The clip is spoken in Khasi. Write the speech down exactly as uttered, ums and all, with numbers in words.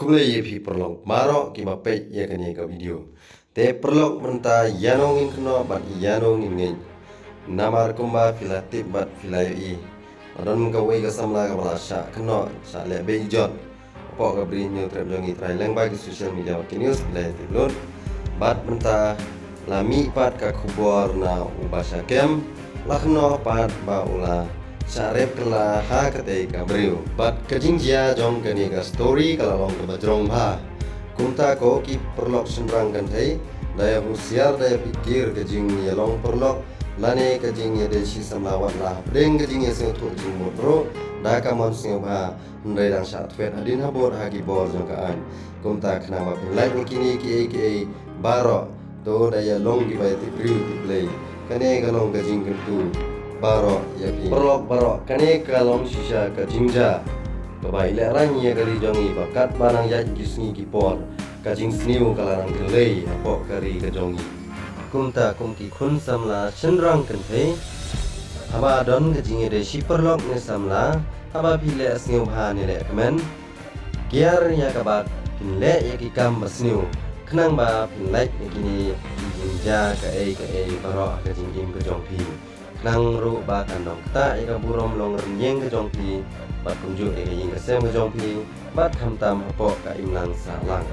Khublei ïa phi paralok baroh kiba peit ïa kane ka video. Te paralok mynta ïano ngin kynnoh bad ïano ngin ngeit. Namar kumba phi la tip bad phi la ïohi, la don kawei ka samla kaba la shah kynnoh, shah leh beiñ jot hapoh ka Bri Hynñiewtrep jong ngi, trai leng bad ki social media bad ki news phi la ïa tip lut. Bad mynta la mih pat ka khubor na u ba shah kem, la kynnoh pat ba u la shah rep kylla ha katei ka briew. Bad ka jingjia jong kane ka story ka la long kaba jrong bha. Kumta ko ki paralok shynrang kynthei, da ïa husiar, da ïa pyrkhat ka jingïalong paralok lane ka jingïadei shi samla, wat la hapdeng ka jingïasngewthuh jingmut ruh da ka mon sngewbha, hynrei dang shah thwet hadien habud ha ki bor jong ka aiñ. Kumta khnang ba phin lait ïa kine kiei kiei baroh, to da ïa long kiba ïa tip briew tip Blei. Kane ka long ka jingkyntu baroh ïa phi paralok baroh. Kane ka long shisha ka jingjia kaba ïalehrain ïa ka ri jong ngi, ba katba nang ïaid ki sngi ki por, ka jingsniew ka la nang kylli hapoh ka ri ka jong ngi. Kumta kum ki khun samla shynrang kynthei, haba don ka jingïadei shi paralok ne samla, haba phi leh sngewbha ne leh kmen, kiar ïa kaba phin leh ïa ki kam ba sniew, khnang ba phin lait ïa kine ki jingjia kaei kaei baroh ha ka jingim ka jong phi. Khnang ruh ba kan long ktah ïa ka burom long rynïeng ka jong phi, bad kumjuh ïa ka ïing ka sem ka jong phi, bad khamtam hapoh ka imlang sahlang.